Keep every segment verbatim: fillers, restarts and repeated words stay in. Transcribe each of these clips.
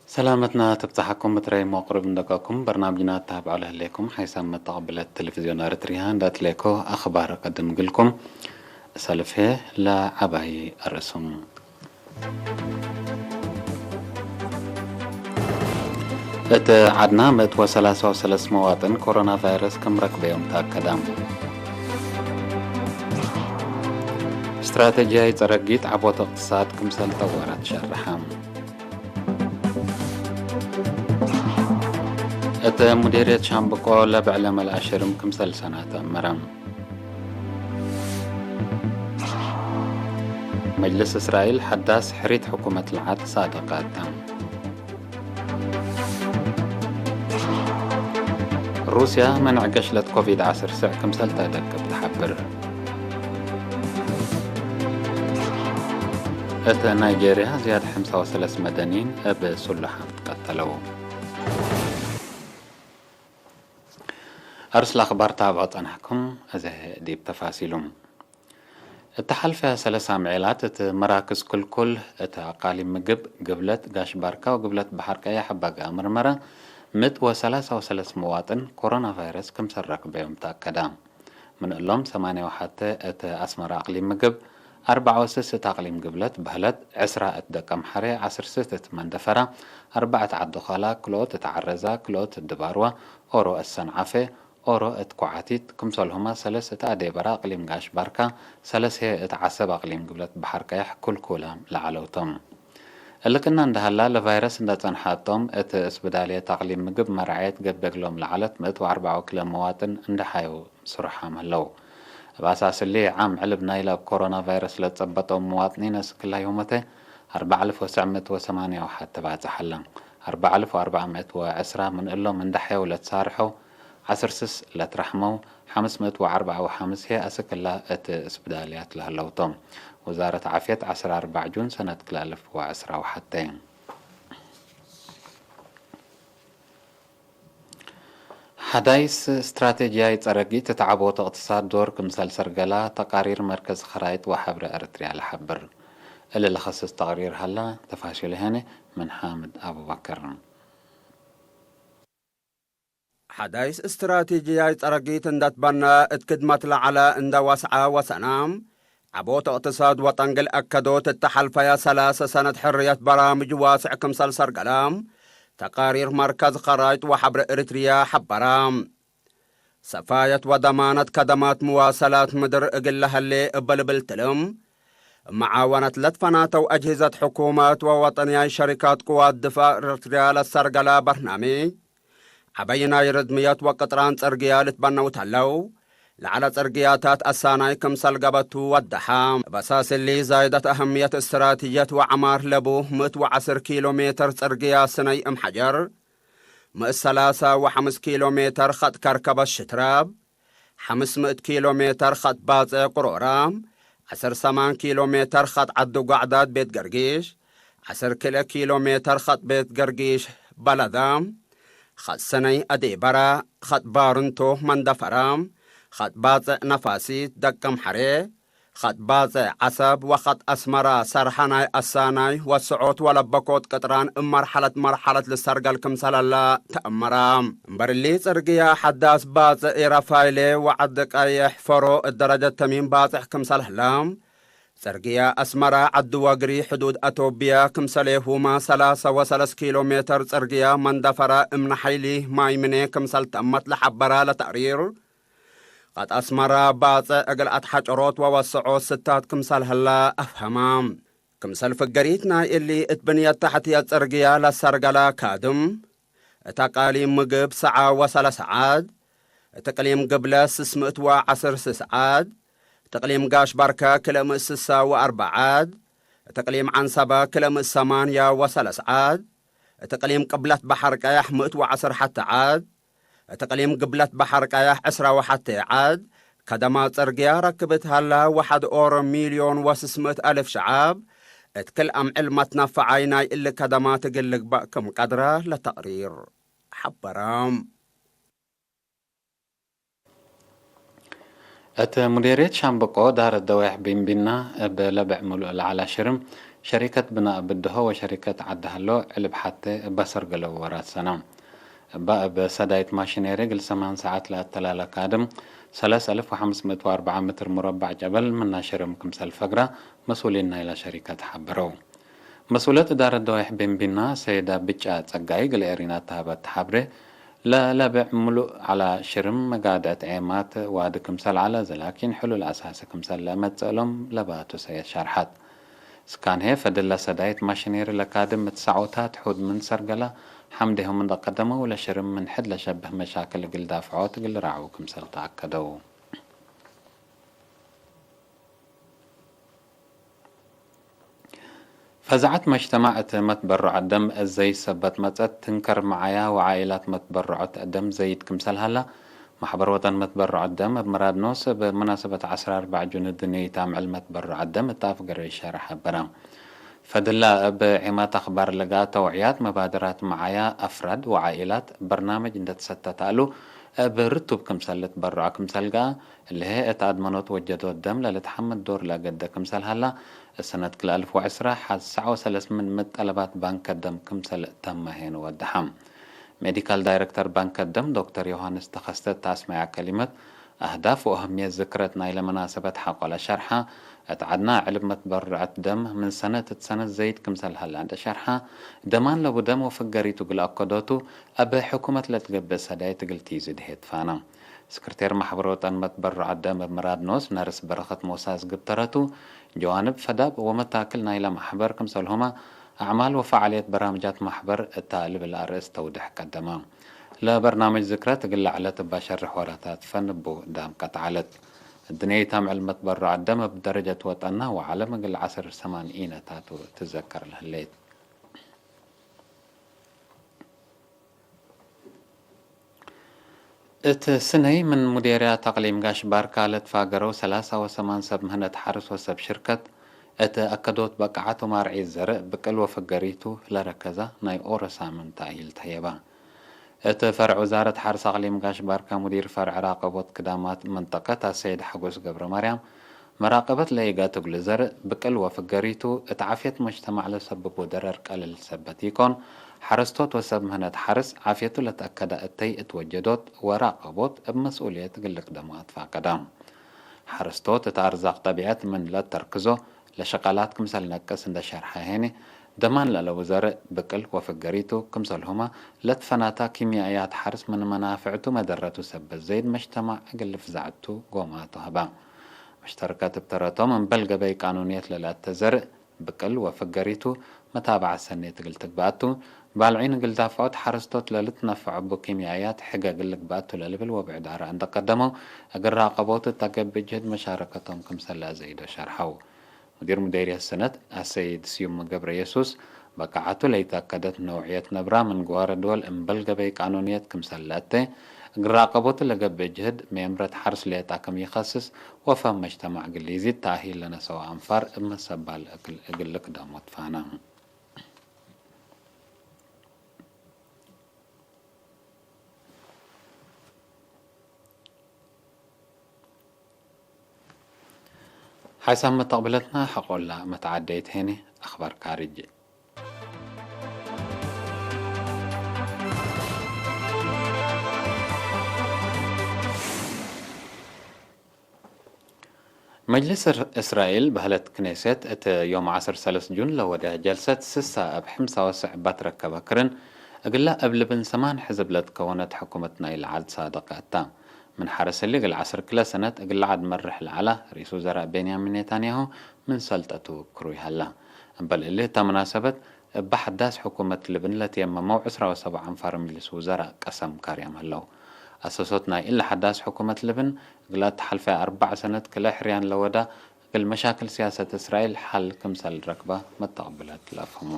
ሰላመትና ትብጸሐኩም ምትረይ ሞቅርብ እንደቀኩም በርናምጅና ተታብዖ ለህሌኩም ሓይሳም መተቀብለት ቴሌቪዝዮን ኤረትርያ እንደ አትሌኮ አኽባር እቀድም እግልኩም። ሰልፍ ለዐባይ አርእሱም። እት ዐድና ምእት ወሰላሳ ወሰለስ መዋጥን ኮሮና ቫይረስ ክም ረክበዮም ተአከደ። ስትራተጂያይ ጸረጊት ዐቦት እቅትሳድ ክምሰል ጠወረት ሸርሐ። እት ሙዲርየት ሻምብቆ ለብዕለ መልአ ሽርም ክምሰል ሰናተ አመረ። መጅልስ እስራኤል ሐዳስ ሕሪት ሕኩመት ለዓድ ሳደቀ እተ። ሩስያ መንዕ ገሽለት ኮቪድ ዐስር ስዕ ክምሰል ተአደቅብ ተሐብር። እት ናይጄርያ ዝያድ ሐምሳ ወሰለስ መደኒን እብ ሱሉሓም ትቀተለው። አርስ ለአኽባር ታብዖ ጸናሕኩም፣ አዜ ዲብ ተፋሲሉ። እተ ሐልፈ ሰለስ አምዔላት እት መራክዝ ክልኩል እት አቃሊም ምግብ፣ ግብለት ጋሽ ባርካ ወግብለት በሐር ቀየሕ በገአ ምርመረ፣ ምእት ወሰላሳ ወሰለስ መዋጥን ኮሮና ቫይረስ ክምሰል ረክበዮም ተአከደ። ምን እሎም ሰማንያ ወሐተ እት አስመረ አቅሊም ምግብ፣ አርበዕ ወስስ እት አቅሊም ግብለት በህለት፣ ዕስራ እት ደቀምሐሬ፣ ዐስር ስት እት መንደፈራ፣ አርበዕ እት ዐዲ ኻላ፣ ክልኦት እት ዐረዛ፣ ክልኦት እት ድባርወ፣ ኦሮ እት ሰንዓፈ፣ ኦሮ እት ኮዓቲት፣ ክምሰልሁመ ሰለስ እት አዴበረ አቅሊም ጋሽ ባርካ፣ ሰለስ ህዬ እት ዐሰብ አቅሊም ግብለት በሐር ቀየሕ ክልኩለ ለዐለው ቶም። እሊ ክእነ እንደ ሀላ፣ ለቫይረስ እንደ ጸንሐ እቶም እት እስብዳልየት አቅሊም ምግብ መርዐየት ገብእ እግሎም ለዐለት ምእት ወአርበዕ ወክልኤ መዋጥን እንደ ሐየው ስሩሓም ህለው። እብ አሳስ እሊ፣ ዓም ዕልብ ናይለ እብ ኮሮና ቫይረስ ለጸበጠው መዋጥኒን አስክ ህላ ዮመተ አርበዕ አልፍ ወትሰዕ ምእት ወሰማንያ ወሐተ ባጽሕ ሀለ። አርበዕ አልፍ ወአርበዕ ምእት ወዐስራ ምን እሎም እንደ ሐየው ለትሳርሐው፣ ዐስር ስስ ለትረሕመው፣ ሐምስ ምእት ወአርበዕ ወሐምስ ህዬ አስክ ህላ እት እስብዳልያት ለህለው ቶም። ውዛረት ዓፍየት ዐስር አርበዕ ጁን ሰነት ክልኤ አልፍ ወዐስራ ወሐተ። ሐዳይስ ስትራቴጂያይ ጸረጊት እት ዐቦት እቅትሳድ ዶር ክምሰል ሰርገላ ተቃሪር መርከዝ ከራይጥ ወሐብረ ኤረትርያ ለሐብር። እሊ ለኸስስ ተቅሪር ሀላ፣ ተፋሲሉ ሄነ ምን ሓምድ አቡበከር። ሐዳይስ ስትራቴጂያይ ጸረጊት እንደ ትበነ፣ እት ክድመት ለዐለ እንደ ወስዐ ወሰነ፣ ዐቦት እቅትሳድ ወጠንግል አከዶት እተ ሐልፈየ ሰላሰ ሰነት ሕርየት በራምጅ ዋስዕ ክምሰል ሰርገለ፣ ተቃሪር መርከዝ ከራይጥ ወሐብረ ኤረትርያ ሐበረ። ሰፋየት ወደማነት ከደማት መዋሰላት ምድር እግል ለሀሌ እበ ልብል ትልም፣ መዓወነት ለትፈናተው አጅህዘት ሕኩመት ወወጠንያይ ሸሪካት ቅዋት ድፋዕ ኤረትርያ ለሰርገለ በርናምጅ፣ ዐበይ ናይ ርድምየት ወቅጥራን ጽርግያ ልትበነው ተለው፣ ለዐለ ጽርግያታት አሳናይ ክምሰል ገበቱ ወደሐ። እብ አሳስ እሊ፣ ዛይደት አህምየት እስትራቲጅየት ወዐማር ለቡ ምእት ወዐስር ኪሎ ሜተር ጽርግያ ስነይ እም ሐጀር፣ ምእት ሰላሳ ወሐምስ ኪሎ ሜተር ኸጥ ከርከበት ሽትራብ፣ ሐምስ ምእት ኪሎ ሜተር ኸጥ ባጽዕ ቅሮራም፣ ዐስር ሰማን ኪሎ ሜተር ኸጥ ዐዲ ጓዕዳት ቤት ገርጊሽ፣ ዐስር ክልኤ ኪሎ ሜተር ኸጥ ቤት ገርጊሽ በለዳም፣ ኸጥ ሰነይ አዴበራ፣ ኸጥ ባርንቶ መንደፈራም፣ ኸጥ ባጽዕ ነፋሲት ደቀምሐሬ፣ ኸጥ ባጽዕ ዐሰብ ወኸጥ አስመራ ሰርሐ ናይ አሳናይ ወስዖት ወለበኮት ቅጥራን እብ መርሐለት መርሐለት ልሰርገል ክምሰል ሀላ ተአመረ። እምበር እሊ፣ ጽርግያ ሐዳስ ባጽዕ ኢረፋይሌ ወዐዲ ቀይሕ ፈሮ እት ደረጀት ተሚን ባጽዕ ክምሰል ሀላ፣ ጽርግያ አስመራ ዐዲ ወግሪ ሕዱድ አቶብያ ክምሰሌሁመ ሰላሰ ወሰለስ ኪሎ ሜተር ጽርግያ መንደፈራ እምነ ሐይሊ ማይምኔ ክምሰል ተአመት ለሐበረ ለተቅሪር፣ ቀጥ አስመራ ባጽዕ እግል አትሐጨሮት ወወሰዖት ስታት ክምሰል ሀላ አፍሀመ። ክምሰል ፍገሪት ናይ እሊ፣ እት ብንየት ተሕትየት ጽርግያ ለሰርገለ ካድም፣ እት አቃሊም ምግብ ሰዓ ወሰለስ ዐድ፣ እት እቅሊም ግብለት ስስ ምእት ወዐስር ስስ ዐድ፣ እት እቅሊም ጋሽ ባርከ ክልኤ ምእት ስሳ ወአርበዕ ዐድ፣ እት እቅሊም ዐንሰበ ክልኤ ምእት ሰማንያ ወሰለስ ዐድ፣ እት እቅሊም ቅብለት በሐር ቀየሕ ምእት ወዐስር ሐቴ ዐድ፣ እት እቅሊም ግብለት በሐር ቀየሕ ዕስራ ወሐቴ ዐድ፣ ከደማ ጽርግያ ረክብት ሀላ፣ ወሐድ ኦሮ ሚልዮን ወስስ ምእት አልፍ ሸዐብ እት ክል አምዕል መትነፈዓይ ናይ እሊ ከደማት እግል ልግበእ ክም ቀድረ ለተቅሪር ሐበረ። እት ሙዴርየት ሻምበቆ ዳር ደዌሕ ቢንቢና እብ ለብዕ ምሉእ ለዐለ ሽርም ሸሪከት ብናእ ብድሆ ወሸሪከት ዐድ ሀሎ ዕልብ ሐቴ እበ ሰርገለ ወወራት ሰነ። እበ እብ ሰዳይት ማሽኔሪ እግል ሰማን ሰዓት ለአተላለ ካድም፣ ሰለስ አልፍ ወሐምስ ምእት ወአርበዕ ምትር ሙረባዕ ጨበል ምና ሽርም ክምሰል ፈግረ መስኡሊን ናይለ ሸሪከት ሐበረው። መስኡለት እዳረት ደዋይሕ ቤምቢና ሰይዳ ብጫ ጸጋይ እግል ኤሪና ተሀበት ሐብሬ፣ ለለብዕ ምሉእ ዐላ ሽርም መጋድዐት ዔማት ዋዲ ክምሰል ዐለ፣ ዘላኪን ሕሉል አሳሲ ክምሰል ለአመጽእ እሎም ለባቱ ሰየት ሸርሐት። ስካን ህዬ ፈድለ ሰዳይት ማሽኔሪ ለካድም እት ሰዖታት ሑድ ምን ሰርገላ ሐምዴሆም እንደ ቀደመው ለሽርም ምን ሕድ ለሸብህ መሻክል እግል ዳፍዖት እግል ራዕው ክምሰል ተአከደው። ፈዛዐት መጅተማዕ እት መትበሮዐት ደም እዘይ ሰበት መጸት፣ ትንከር መዓያ ወዓኢላት መትበሮዐት ደም ዘይድ ክምሰል ሀላ፣ ማሕበር ወጠን መትበሮዐት ደም እብ ምራድ ኖስ እብ መናሰበት ዐስር አርበዕ ጁን ድንየይት አምዕል መትበሮዐት ደም እት አፍገረ ሸርሕ ሐበረ። ፈድላ እብ ዒማት አክባር ለገአ ተውዕያት መባደራት መዓያ አፍራድ ወዓኢላት በርናምጅ እንደ ትሰተት አሉ፣ እብ ርቱብ ክምሰል ልትበሮዐ ክምሰል ገአ፣ እሊ ህዬ እት አድመኖት ወጀዶት ደም ለልትሐመድ ዶር ለአገደ ክምሰል ሀላ፣ እሰነት ክልኤ አልፍ ወዐስራ ሐድ ሰዕ ወሰለስ ምን ምጠለባት ባንከ ደም ክምሰል ተመ ሄን ወደሐ። ሜዲካል ዳይረክተር ባንከ ደም ዶክተር ዮሃንስ ተኸስተ እት አስመዐ ከሊመት፣ አህዳፍ ወአህምየት ዝክረት ናይለ መናሰበት ሐቆለ ሸርሐ፣ እት ዐድና ዕልብ መትበርዐት ደም ምን ሰነት እት ሰነት ዘይድ ክምሰል ሀለ እንዴ ሸርሐ፣ ደማን ለቡ ደም ወፍገሪቱ እግል አከዶቱ፣ እብ ሕኩመት ለትገብእ ሰዳይት እግል ቲዝድ ህዬ ትፋነ። ስክርቴር ማሕበር ወጠን መትበርዐት ደም እብ ምራድ ኖስ ነርስ በረኸት ሞሳ እዝግብ ተረቱ፣ ጀዋንብ ፈዳብ ወመታክል ናይለ ማሕበር ክምሰልሁመ፣ አዕማል ወፈዓልየት በራምጃት ማሕበር እታ ልብል አርእስ ተውድሕ ቀደመ። ለበርናምጅ ዝክረት እግል ለዐለት እባ ሸርሕ ወራታት ፈን እቡ ዳምቀት ዐለት። እድንየይት አምዕል መትበርዐት ደም እብ ደረጀት ወጠና ወዓለም እግል ዐስር ሰማን ኢነታቱ ትዘከር ለህሌት። እት ስነይ ምን ሙዴርያት አቅሊም ጋሽ ባርካ ለትፋገረው ሰላሳ ወሰማን ሰብ ምህነት ሐርስ ወሰብ ሽርከት፣ እት አከዶት በቃዓት ወማርዒት ዘርእ፣ ብቅል ወፍገሪቱ ለረከዛ ናይ ኦሮ ሳምን ተእሂል ተህየባ። እት ፈርዕ ውዛረት ሐርስ አቅሊም ጋሽ ባርካ ሙዲር ፈርዕ ራቀቦት ክዳማት መንጠቀት አሰይድ ሐጎስ ገብረማርያም፣ መራቀበት ለኢገአት እግሉ ዘርእ፣ ብቅል ወፍገሪቱ እት ዓፍየት መጅተማዕ ለሰብቡ ደረር ቀልል ሰበት ኢኮን፣ ሐረስቶት ወሰብ ምህነት ሐርስ ዓፍየቱ ለትአከዳ እተይ እት ወጀዶት ወራቀቦት እብ መስኡልየት እግል ልቅደሙ አትፋቀዳ። ሐረስቶት እት አርዛቅ ጠቢዐት ምን ለተርክዞ ለሸቃላት ክምሰል ነቅስ እንደ ሸርሐ ሄኒ፣ ደማን ለአለቡ ዘርእ ብቅል ወፍገሪቱ ክምሰልሁመ ለትፈናታ ኪምያእያት ሐርስ ምን መናፍዕቱ መደረቱ ሰበት ዘይድ መጅተማዕ እግል ልፍዛዕቱ ጎማቱ ሀባ። መሽተርከት እብ ተረቶም እምበል ገበይ ቃኑንየት ለለአተ ዘርእ ብቅል ወፍገሪቱ መታብዐት ሰኔት እግል ትግበአቱ፣ ባልዒን እግል ዳፍዖት ሐረስቶት ለልትነፈዖ እቡ ኪምያእያት ሕገ እግል ልግበአቱ ለልብል ወብዕድ አርአ እንደ ቀደመው፣ እግል ራቀቦቱ እት አገብእ ጅህድ መሻረከቶም ክምሰል ለአዘይዶ ሸርሐው። ሙዲር ሙዴርየት ሰነት አሰይድ ስዩም ገብረየሱስ፣ በቃዐቱ ለኢተአከደት ነውዕየት ነብራ ምን ግዋረ ድወል እምበል ገበይ ቃኑንየት ክምሰል ለአተ፣ እግል ራቀቦቱ ለገብእ ጅህድ፣ ሜምረት ሐርስ ሌጣ ክም ኢከስስ ወፈም መጅተማዕ እግል ኢዚድ ተእሂል ለነሰኦ አንፋር እብ መሰባል እግል፣ እግል ልቅደሞ ትፋነ። ሓይሳም መተቅብለትና ሐቆላ መተዓደይት ሄኒ አኽባር ካርጅ። መጅልስ እር-፣ እስራኤል በህለት ክኔሴት እት ዮም ዐስር ሰለስ ጁን ለወደ ጀልሰት ስሳ እብ ሕምሳ ወሰዕ ባትረከበ ክርን እግላ እብ ልብን ሰማን ሕዝብ ለትከወነት ሕኩመት ናይለ ዐድ ሳድቅ አታ። ምን ሐርስ እሊ እግል ዐስር ክለ ሰነት እግል ዐድ መርሕ ለዐላ ርኢስ ውዘራእ ቤንያሚን ኔታንያሁ ምን ሰልጠቱ ክሩይ ሀላ። እምበል እሊ እተ መናሰበት እበ ሐዳስ ሕኩመት ልብን ለትየመመው ዕስራ ወሰብዕ አንፋር ምጅልስ ውዘራእ ቀሰም ካርያም ሀለው። አሰሶት ናይ እሊ ሐዳስ ሕኩመት ልብን እግል አተሐልፈ አርበዕ ሰነት ክለ ሕርያን ለወዳ እግል መሻክል ስያሰት እስራኤል ሐል ክምሰል ረክባ መተቅብለት ለአፍህሙ።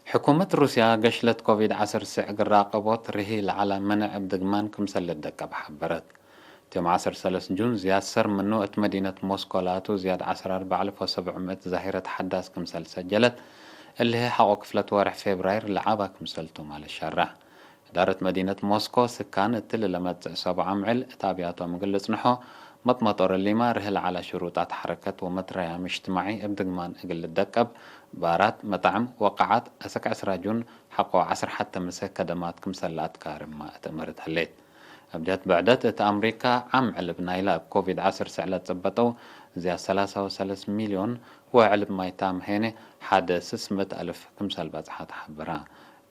ሕኩመት ሩስያ ገሽለት ኮቪድ ዐስር ስዕ እግል ራቀቦት ርሂ ለዐለ መንዕ እብ ድግማን ክምሰል ልደቀብ ሐበረት። ዮም ዐስር ሰለስ ጁን ዝያድ ሰር ምኑ እት መዲነት ሞስኮ ላቱ ዝያድ ዐስር አርበዕ አልፍ ወሰብዕ ምእት ዛሂረት ሐዳስ ክምሰል ሰጀለት፣ እሊ ህይ ሐቆ ክፍለት ወርሕ ፌብራይር ለዐባ ክምሰል ቱማ ልሸረሕ። እዳረት መዲነት ሞስኮ፣ ስካን እትሊ ለመጽእ ሰቡዕ አምዕል እት አብያቶም እግል ልጽንሖ፣ መጥመጦር እሊመ ርህል ዐለ ሽሩጣት ሐረከት ወመትረያም እጅትማዒ እብ ድግማን እግል ልደቀብ፣ ባራት፣ መጣዕም ወቀዓት፣ አሰክ ዕስራ ጁን ሐቆ ዐስር ሐተ ምሰ ከደማት ክምሰል ለአትካርም እት እምርት ህሌት። እብ ጀት ብዕደት፣ እት አምሪካ ዓም ዕልብ ናይላ እብ ኮቪድ ዐስር ስዕለት ጽበጠው ዝያድ ሰላሳ ወሰለስ ሚልዮን ወዕልብ ማይታም ሄነ ሐደ ስስ ምእት አልፍ ክምሰል በጽሐ ተሐበረ።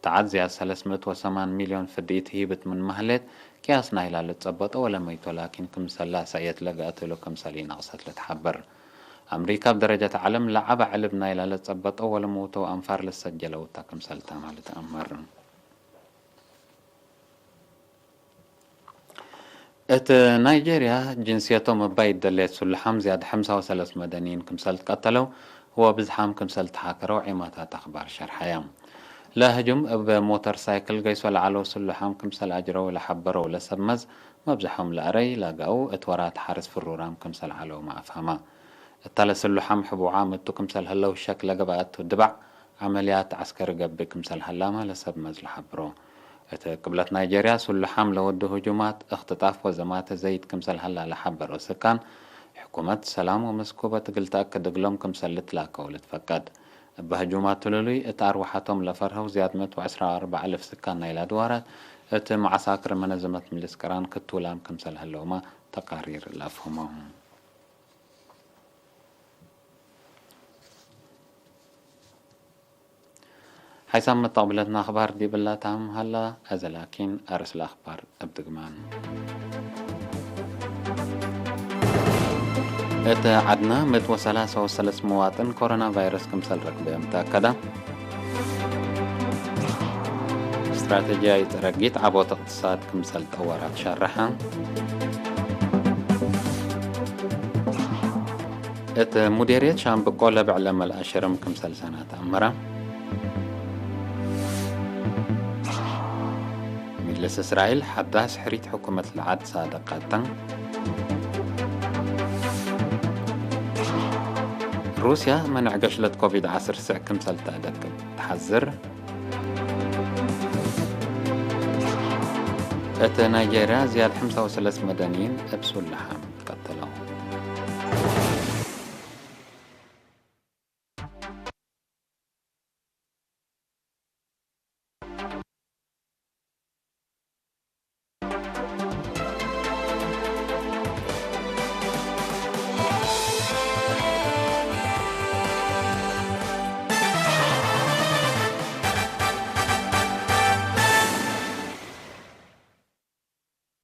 ተዓት ዝያድ ሰለስ ምእት ወሰማን ሚልዮን ፍድኢት ሂብት ምንመ ህሌት፣ ቅያስ ናይላ ልትጸበጦ ወለመይቶ ላኪን ክምሰል ለአሰእየት ለገአት እሉ ክምሰል ኢነቅሰት ልትሐበር። አምሪካ እብ ደረጀት ዐለም ለዐበ ዕልብ ናይላ ልትጸበጦ ወለመውተው አንፋር ልትሰጀለው እተ ክምሰል ተመ ልትአመር። እት ናይጄርያ፣ ጅንስየቶም እባ ይደሌት ስሉሓም ዝያድ ሐምሳ ወሰለስ መደንይን ክምሰል ትቀተለው ወብዝሓም ክምሰል ተሓከረው ዒማታት አኽባር ሸርሐየ። ለህጁም እብ ሞተር ሳይክል ገይሶ ለዐለው ስሉሓም ክምሰል አጅረው ለሐበረው ለሰብ መዝ፣ መብዝሖም ለአረይ ለገአው እት ወራት ሐርስ ፍሩራም ክምሰል ዐለውመ አፍሀመ። እተ ለስሉሓም ሕቡዓም እቱ ክምሰል ህለው ሸክ ለገብአ እቱ ድባዕ፣ ዐመልያት ዐስከሪ ገብእ ክምሰል ሀላመ ለሰብ መዝ ለሐብሮ። እት ቅብለት ናይጄርያ፣ ስሉሓም ለወዱ ህጁማት፣ እክትጣፍ ወዘማተ ዘይድ ክምሰል ሀላ ለሐበሮ ስካን፣ ሕኩመት ሰላም ወመስኩበት እግል ተአክድ እግሎም ክምሰል ልትላከው ልትፈቀድ። እበ ህጁማት ትሉሉይ እት አርወሐቶም ለፈርሀው ዝያድ ምእት ወዐስራ ወአርበዕ አልፍ ስካን ናይላ ድዋራት፣ እት መዓሳክር መነዘመት ምልስ ቅራን ክቱላም ክምሰል ህለውመ ተቃሪር ለአፍህሞ። ሓይሳም መተቅብለትና አኽባር ዲብላ ታም ሀላ፣ አዜ ላኪን አርስ ለአኽባር እብ ድግማን። እት ዐድነ ምእት ወሰላሳ ወሰለስ መዋጥን ኮሮና ቫይረስ ክምሰል ረክበዮም ተአከደ። ስትራቴጂያይ ጽረጊት ዐቦት እቅትሳድ ክምሰል ጠወራት ሸርሐ። እት ሙዴርየት ሻምብቆ ለብዕለ መልአ ሽርም ክምሰል ሰናት አመረ። ምጅልስ እስራኤል ሐዳስ ሕሪት ሕኩመት ለዐድ ሳድቅ አተ። ሩስያ መንዕ ገሽለት ኮቪድ ዐስር ስዕ ክምሰል ተአደቅብ ተሐዝር። እት ናይጄርያ ዝያድ ሐምሳ ወሰለስ መደንይን እብ ሱላሓም ቀተለው።